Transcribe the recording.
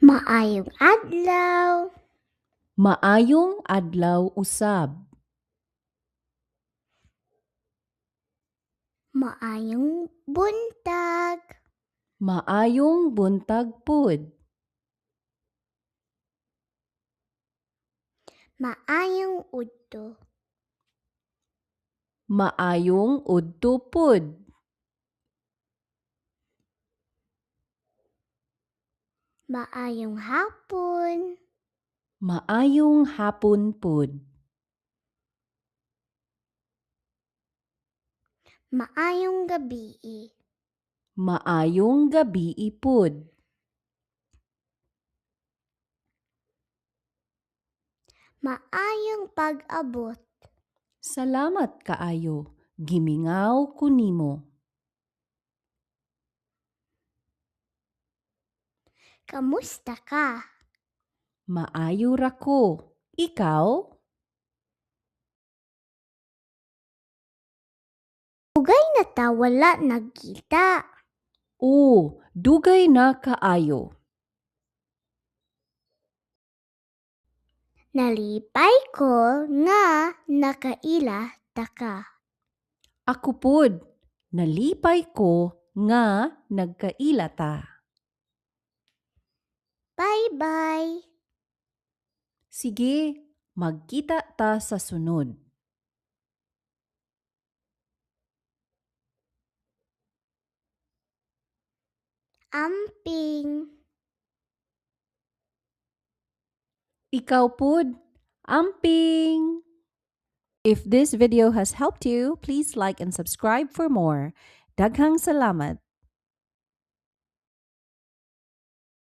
Maayong adlaw. Maayong adlaw usab. Maayong buntag. Maayong buntag pud. Maayong udto. Maayong udto pud. Maayong hapon. Maayong hapon pud. Maayong gabii. Maayong gabii pud. Maayong pag-abot. Salamat kaayo. Gimingaw ko nimo. Kamusta ka? Maayo ra ko. Ikaw? Dugay na ta wala nagkita. Oo, dugay na kaayo. Nalipay ko nga nakaila ta ka. Ako pud. Nalipay ko nga nagkaila ta. Bye-bye. Sige, magkita ta sa sunod. Amping. Ikaw pud. Amping! If this video has helped you, please like and subscribe for more. Daghang salamat!